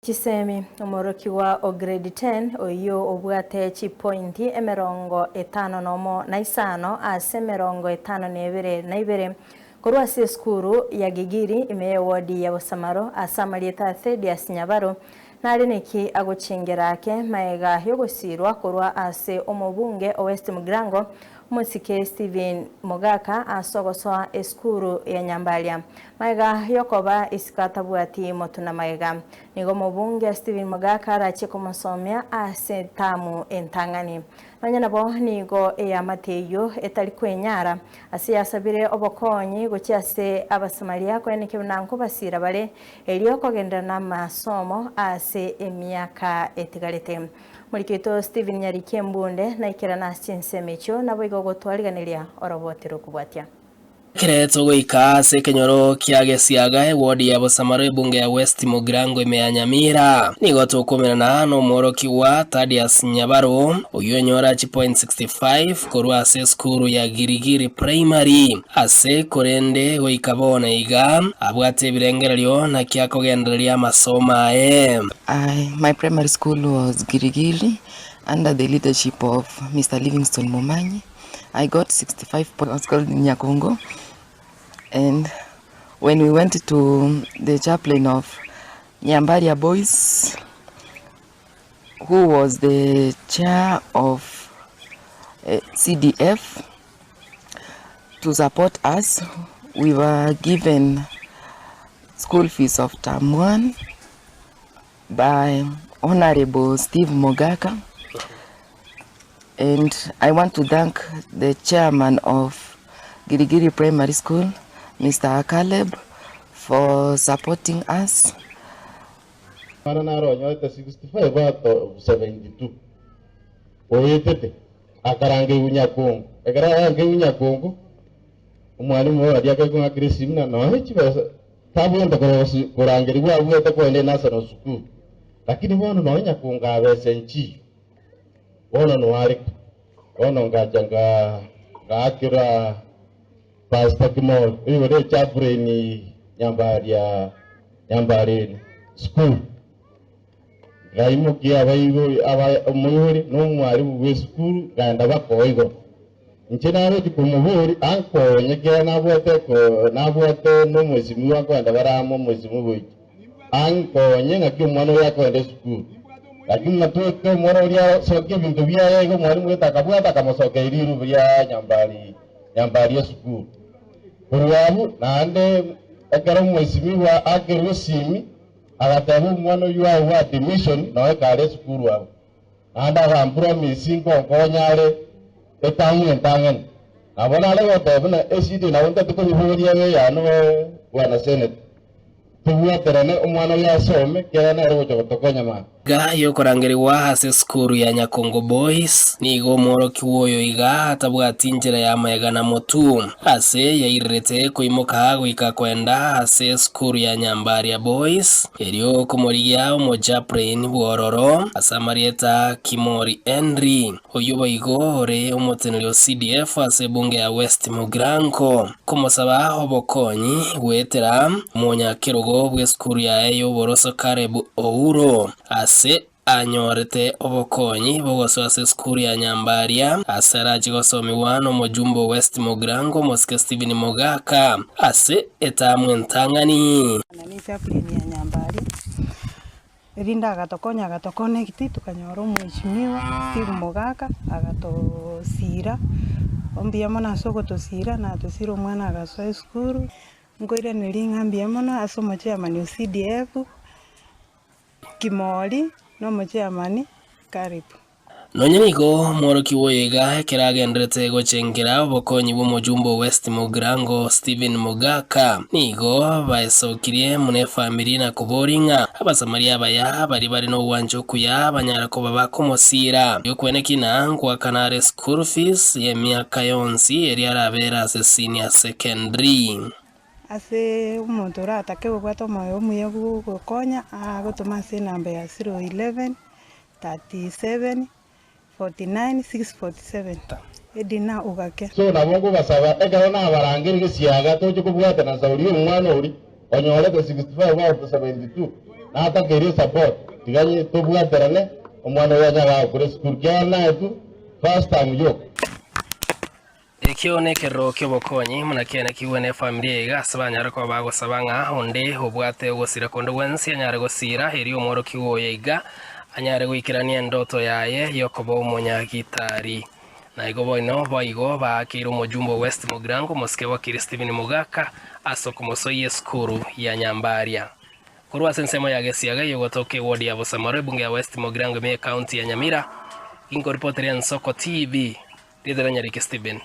Chisemi, Omworokigwa o Grade 10 oyio obwate chipointi 51 na isano ase 52 na ibere korwa ase esukuru ya Gigiri ime y'ewodi ya Bosamaro ase amarieta a Thedius Nyabaro nare neki agochengera ake maega yogosiirwa korwa ase omobunge o West Mugirango Omosike Stephen Mogaka ase ogosoa esukuru ya Nyambaria. Magega yokoba isiko atabwati motwe na magega. Nigo omobunge Stephen Mogaka arachie komosomia ase etamu entang'ani. Nonya nabo nigo eamate eyio etari kwenyara ase yasabire obokonyi gochia ase Abasamaria koeneki buna nkobasiira bare erio kogenderera namasomo ase emiaka etigarete. Moriki oito Stephen Nyariki Embunde naikerane ase chinsemo echio naboigo ogotwariganeria oroboti rokobwatia. Ekereto goika ase ekenyoro kia Gesiaga, ewodi ya Bosamaro ebunge ya West Mugirango ime ya Nyamira. Nigo tokomerana nomworokigwa Thaddeus Nyabaro, oyio onyora chipoint 65 korwa ase esukuru ya Girigiri Primary. Ase korende goika bono iga abwate ebirengererio naki akogendereria amasomo aye. I, my primary school was Girigiri under the leadership of Mr. Livingstone Momanyi. I got 65 points called Nyakongo. And when we went to the chaplain of Nyambaria Boys, who was the chair of CDF, to support us, we were given school fees of term one by Honorable Steve Mogaka. And I want to thank the chairman of Girigiri Primary School, Mr. Caleb, for supporting us. Omwana naro onyorete 65 out of 72 oetete akarangerigwa nyakongo. Ekero arangerigwa nyakongo, omwalimu oria akaigwa ng'akire esimi na nonya chibesa tabwente korosi korangerigwa abwate kogenda enasonal school. Lakini bono nonya nyakongo abesa enchiyo, bono noareka. Bono ngacha nga ngaakera Pastor Kimori, oyo ore echaplain Nyambaria Nyambareni school. Ngaimokia abaibori aba omoibori na omwalimu bw'esukuru ngaenda bakoa igoro. Inche narochi komobori ankonye ekiagera nabwate eko nabwate nomwesimigwa akoenda bare amo omwesimigwa goika ankonye ng'aki omwana oyo akoenda esukuru. Lakini ng'atwete omwana oria asokia ebinto biaye iga omwalimu gete akabwata akamosokeria rirubi ria Nyambari Nyambari esukuru. Korwa abwo naende ekero omwesimigwa akerwa esimi Agateba omwana oyio aegwe admission noe kare esukuru abwo. Naende agampromise ngonkonya are etamu entang'ani. Nabo nare goteba buna eshida eye nabo ntati koyiboria ebe eyane bwana Senator. Tobwaterane omwana oyo asome ekiagera nere ogocha gotokonya mambia. Iga yokorangerigwa ase esukuru ya Nyakongo Boys, nigo omworokigwa oyo iga atabwati inchera y'amaega na motu, ase yairerete koimoka goika kwenda ase esukuru ya Nyambaria Boys, erio komorigia omochaplain bw'ororo ase amarieta Kimori Henry, oyio boigo ore omoteneneri o CDF ase ebunge ya West Mugirango, komosaba obokonyi goetera omonyakerogo bw'esukuru yaye y'oboroso Caleb Ouro, ase anyorete obokonyi bogosoa ase esukuru ya Nyambaria, ase arache gosomigwa nomojumbe o West Mugirango omosike Stephen Mogaka ase etamu entang'ani. Erinde agatokonya agatokonekti, tokanyora omweshimiwa Steve Mogaka agatosiira, mbuya mono ase ogotosiira, natosiire omwana agasoa esukuru, nkoiraneria ng'a mbuya mono ase omochairman o CDF, Kimori, na omochairman Caleb. Nonya nigo omworokigwa oyo iga ekero agenderete gochengera obokonyi bw'omojumbe o West Mugirango Stephen Mogaka, nigo baesokirie buna efamiri na koboria ng'a Abasamaria abaya baria bare nogwancha okuya banyare koba bakomosiira. Erio kina ngoakana are school fees y'emiaka yonsi eria arabere ase senior secondary. Ase omonto oratake gobwata omoyo omuya bw'ogokonya, agotoma ase enamba ya 011 37 49 647 Edina Ugake. So nabo nkobasaba, ekero nabarangeire gesiaga, toche kobwatana Sauli omwana oria onyorete 65 out of 72. Natakeire esupport, tiga tobwaterane, omwana oyo anyare gokora esukuru, kiagera naetwe first term yoka. Ekio nekerero ki'obokonyi buna kiane kigwe nefamiri eye iga ase banyare koba bagosaba ng'a onde obwate ogosira konde gwensi anyare gosira erio omworokigwa oyo iga anyare goikerania endoto yaye y'okoba omonyagitari. Na igo boino boigo baakeire omojumbe o West Mugirango omosike wakiri Stephen Mogaka ase okomosoyia esukuru ya Nyambaria. Korwa ase ensemo ya Gesiaga eyogotoka eward ya Bosamaro ebunge ya West Mugirango ime y'ecounty ya Nyamira, inkoripotera Ensoko TV, rieta ria Nyariki Stephen.